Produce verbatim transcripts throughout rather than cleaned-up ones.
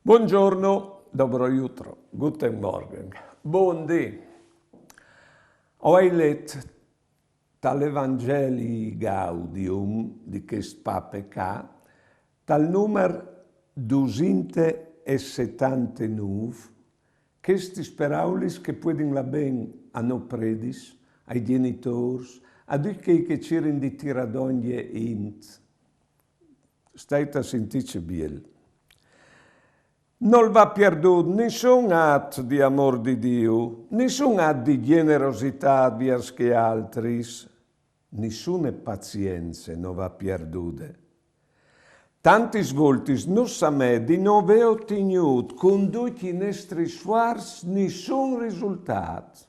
Buongiorno, dobro jutro, guten Morgen, bundì. O ai let tal Evangelii Gaudium di chest pape ca, tal numer dusinte e setantenûf, chestis peraulis che puedin lâ ben a nô predis, ai gjenitôrs, a ducj chei che a cirin di tirâ dongje int. Stait a sintî ce biel. Nol va pierdût nissun at di amôr di Diu, nissun at di gjenerositât viers chei altris, nissune pazience no va pierdude. Tantis voltis nus samè di no vê otignût cun ducj i nestris sfuarçs nissun risultât.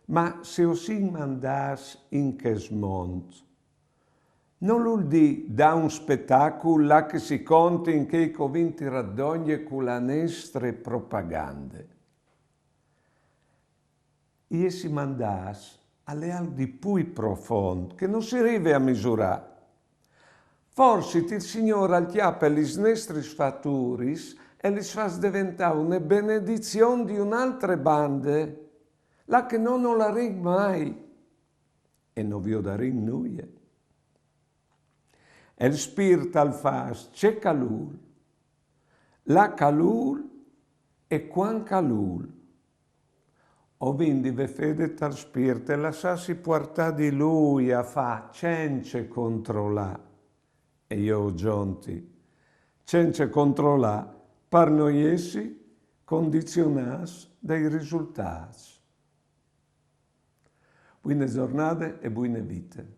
Ma se o sin mandâts in chest mont, nol vûl dî dâ un spetacul là che si contin chei che o vin tirât dongje cu la nestre propagande. Jessi mandâts al è alc di plui profont che no si rive a misurâ. Forsit il Signôr al cjape lis nestris faturis e lis fâs deventâ une benedizion di une altre bande, là che no nol larìn mai e no viodarìn nuie. E il Spirt al fâs ce che al vûl, là che al vûl e cuant che al vûl. O vin di vê fede tal Spirt e lassâsi puartâ di lui a fâ cence controlâ. E jo o zonti, cence controlâ par no jessi condizionâts dai risultâts. Buine zornade e buine vite.